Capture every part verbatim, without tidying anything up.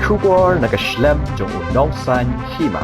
Khubor na ka shlem jong u Nongsaiñ Hima.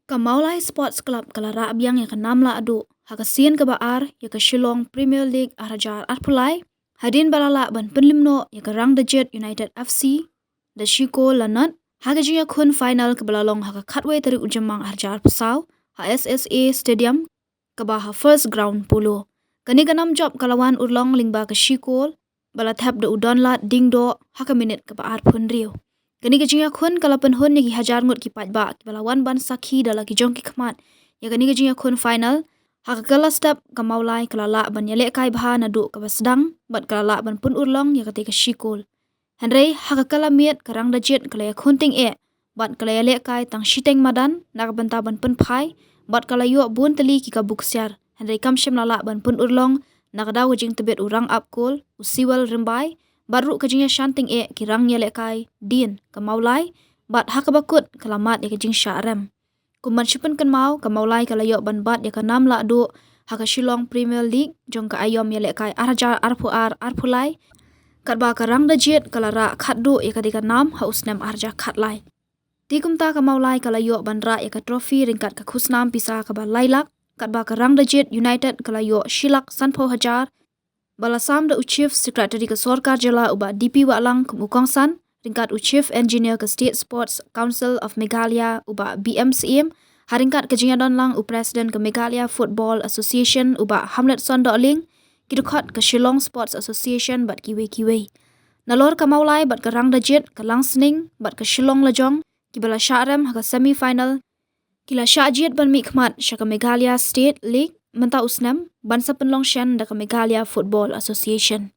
Ka Mawlai Sports Club ka la rah biang ïa ka nam lahduh ha ka sien kaba ar ïa ka Shillong Premier League ar hajar arphew lai, hadien ba la lah ban pynlip noh ïa ka Rangdajied United F C da shi kol la nod ha ka jingïakhun final kaba la long ha ka khatwei tarik u Jymmang ar hajar arphew saw ha S S A Stadium, kaba ha First Ground Polo. Kane ka nam jop ka la wan urlong lyngba ka shi kol ba la thep da u Donlad Dingdoh ha ka minit kaba arphew hynriew. Kane ka jingïakhun ka la pynhun ïa ki hajar ngut ki paidbah kiba la wan ban sakhi da la ki jong ki khmat ïa kane ka jingïakhun final. Ha ka kylla step ka Mawlai ka la lah ban ïalehkai bha naduh kaba sdang bad ka la lah ban pynurlong ïa katei ka shi kol. Hynrei ha ka kylla miet ka Rangdajied ka la ïakhun tyngeh bad ka la ïalehkai tang shiteng madan na ka bynta ban pynphai bad ka la ïoh bun tylli ki kabu ksiar, hynrei kam shym la lah ban pynurlong na ka daw ka jingtbit u rangap kol u Siwel Rymbai bad ruh ka jingïashan tyngeh ki rangïalehkai dien ka Mawlai bad ha kaba kut ka la mad ïa ka jingshah rem. Kum ban shu pynkynmaw, ka Mawlai ka la ïoh ban bat ïa ka nam lahduh ha ka Shillong Premier League jong ka aïom ïalehkai ar hajar arphew ar arphew lai, katba ka Rangdajied ka la rah khatduh ïa katei ka nam ha u snem ar hajar khatlai. Te kumta ka Mawlai ka la ïoh ban rah ïa ka trophy ryngkat ka khusnam pisa kaba lai lak, katba ka Rangdajied United ka la ïoh shi lak sanphew hajar, ba la sam da u Chief Secretary ka Sorkar Jylla u Bah D P Wahlang kum u kongsan, ryngkat u Chief Engineer ka State Sports Council of Meghalaya u Bah B M Syiem, ha ryngkat ka jingïadon lang u President ka Meghalaya Football Association u Bah Hamletson Dohling, ki dkhot ka Shillong Sports Association bad kiwei kiwei. Nalor ka Mawlai bad ka Rangdajied, ka Langsning bad ka Shillong Lajong kiba la shah rem ha ka semi final, ki la shah jied ban mihkhmat sha ka Meghalaya State League mynta u snem ban sa pynlong shen da ka Meghalaya Football Association.